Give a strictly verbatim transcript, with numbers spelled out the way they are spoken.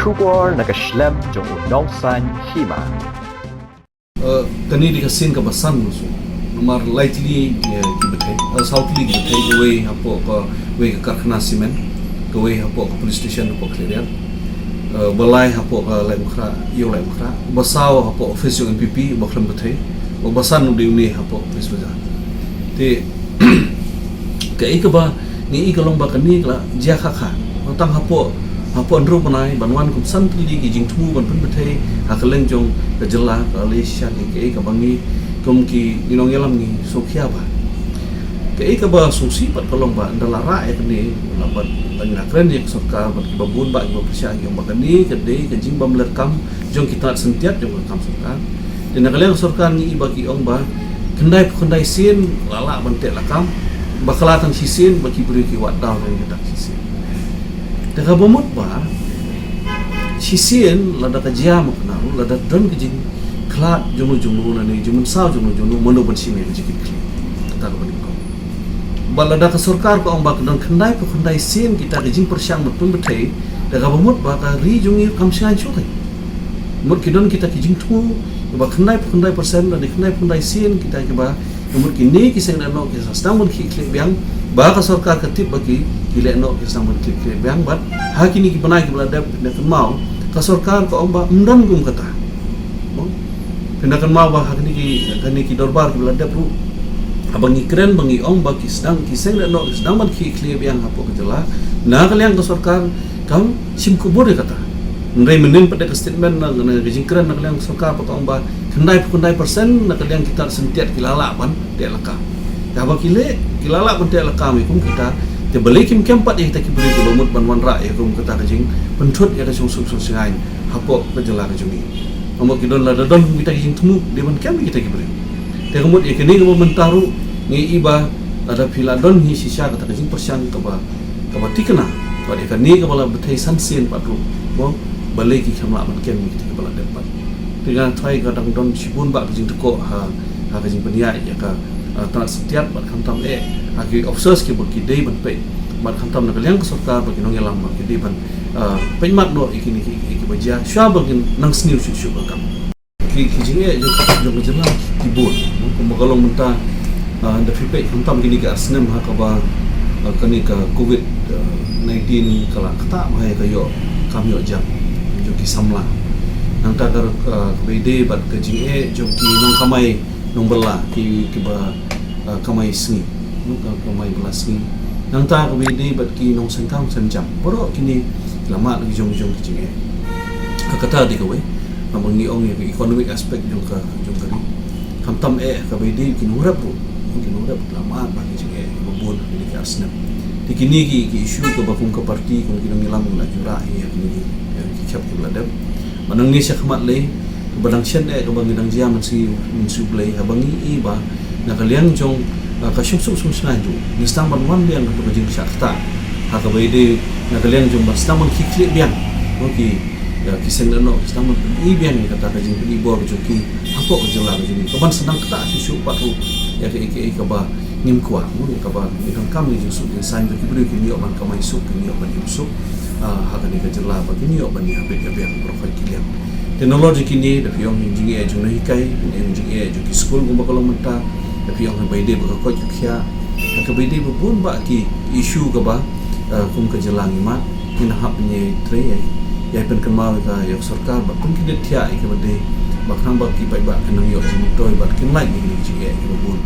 Khubor na ka shlem jong u Nongsaiñ Hima. Eh, kane dei ka sien kaba san, namar lai tylli, eh, ki bthei, eh, saw tylli ki bthei, kawei hapoh kawei ka karkhana cement, kawei hapoh ka police station hapoh Khliehriat, eh, ba lai hapoh ka Laitumkhrah, ïew Laitumkhrah, ba saw hapoh office jong N P P, ba khlem bthei, ba san u dei une hapoh Police Bazar. Te kaei kaba ngi i ka long ba kane ka la jia kha kha. Tang hapoh, hapoh hynriew bnai ban wan kum san tylli ki jingthmu ban pynbthei ha kylleng jong ka jylla, ka la leh shisha. Kaei kaba ngi kum ki nongïalam ngi sngewkhia ba, kaei kaba sngewsih pat ka long ba ynda la rah ïa kane, la bad la ngi la kren ïa ka sorkar bad kiba bun bah kiba pyrshah, ki ong ba kane ka dei ka jingbymleit kam jong ki tnat syntiat jong ka kam sorkar. Te na ka liang ka sorkar ngi i ba ki ong ba khyndai phew khyndai sien la lah ban teh lakam, ba ka la tang shisien ba ki briew ki wad daw na kata ka shisien. Te kaba mut ba shisien lada ka jia ma kane, lada don ka jingkhlad jong no jong no lane jingmynsaw jong no jong no, mano ban shim ïa ka jingkitkhlieh? Kata kaba nyngkong. Ba lada ka sorkar ka ong ba ka don khyndai phew khyndai sien kita ki jingpyrshang ban pynbthei, te kaba mut ba ka ri jong ngi kam shngaiñ shuh. Mut ki don kita ki jingthmu ba khyndai phew khyndai percent lane khyndai phew khyndai sien kita kiba, mut kine ki seng lehnoh ki sdang ban khih khlieh biang, ba ka sorkar ka tip ba ki, ki lehnoh ki sdang ban khih khlieh biang. Bad ha kine ki bnai kiba la dep, phin kynmaw ka sorkar ka ong ba ym don kum kata. Phin kynmaw ba ha kine ki, kine ki dorbar kiba la dep ruh, haba ngi kren ba ngi ong ba ki sdang, ki seng lehnoh ki sdang ban khih khlieh biang hapoh ka jylla, na ka liang ka sorkar kam shim khubor ïa kata. Hynrei mynnin pat ka statement na, na ka jingkren na ka liang ka sorkar pat ka ong ba khyndai phew khyndai percent na ka liang kita syntiat ki la lah ban teh lakam. Te haba ki leh, ki la lah ban teh lakam ïa kum kita, te balei kim kem pat ïa kita ki briew kiba mut ban wanrah ïa kum kata ka jingpynthut ïa ka jingsuk suk sngaiñ hapoh ka jylla ka jong ngi? Namar ki don, lada don kita ki jingthmu, dei ban kem kita ki briew. Te ka mut ïa kane kaba mynta ruh ngi i ba lada phi la don hi shisha kata ka jingpyrshang kaba, kaba thikna, bad ïa kane kaba la bthei san sien pat ruh, mo, balei ki khlem lah ban kem kita kiba la dep pat? Te nga tharai ka dang don shibun bah ka jingtyrkhong ha, ha ka jingpynïaid ïa ka, ah, tnat syntiat, bad khamtam eh ha ki officers kiba ki dei ban peit, bad khamtam na ka liang ka sorkar bad ki nongïalam ba ki dei ban, ah, peit mat noh ïa kine ki, ki, kiba jia, shuwa ba kin nang sniew shuh shuh ka kam. Ki, ki jingeh jong, jong ka jylla ki bun. Kumba ka long mynta, ah, da phi peit khamtam kine ki ar snem ha kaba, ah, kane ka covid nineteen ka la ktah bha ïa ka ïoh kam ïoh jam jong ki samla. Nangta ka, ah, kaba ïadei bad ka jingeh jong ki nongkamai nongbylla, ki, kiba, ah, kamai sngi, ka, kamai bylla sngi. Nangta kaba ïadei bad ki nongsengkam sengkam, baroh kine ki la mad la ki jong ki jong ki jingeh. Ka, kata dei kawei. Namar ngi ong ïa ka economic aspect jong ka, jong ka ri. Khamtam eh kaba ïadei ki nongrep ruh, ki nongrep la mad bha ki jingeh kiba bun ha kine ki ar snem. Te kine ki, ki issue kaba kum ka party, kum ki nongïalam ngi la jurah ïa kine ki, ïa ki khep kiba la dep. Bad nangne shakhmat lei, kaba dang shen eh kaba ngi dang jia mynsngi, mynsngi U Blei, haba ngi i ba na ka liang jong, ah, ka shong suk shong shngaiñ ruh, ngi sdang ban wan biang ha kato ka jingshah ktah ha kaba ïadei na ka liang jong ban sdang ban khih khlieh biang, mo, ki, ïa, ki seng lehnoh ki sdang ban pyni biang ïa kata ka jingpyni bor jong ki hapoh ka jylla ka jong ngi, kaban sdang ktah shuh shuh pat ruh ïa ka, ïa ka, ïa kaba ngim kwah, mo, ïa kaba ngi donkam ïa ka jingsuk jingsaiñ ba ki briew kin ïoh ban kamai suk, kin ïoh ban im suk, ah, ha kane ka jylla, ba kin ïoh ban ïa bit ïa biang baroh khoit ki liang. Te nalor jong kine, da phi ong ïa ka jingeh jong nonghikai, phi ong ïa ka jingeh jong ki skul kumba ka long mynta, da phi ong ha kaba ïadei bad ka koit ka khiah, ha kaba ïadei bad bun bah ki issue kaba, ah, kum ka jylla ngi mad, ngi nang hap ban ïai trei, ïai, ïai pynkynmaw ïa ka, ïa ka sorkar, bad kum ki dei thiah ïa kaba dei, ba khnang ba ki paidbah kin nang ïoh jingmyntoi, bad kin lait ïa kine ki jingeh kiba bun.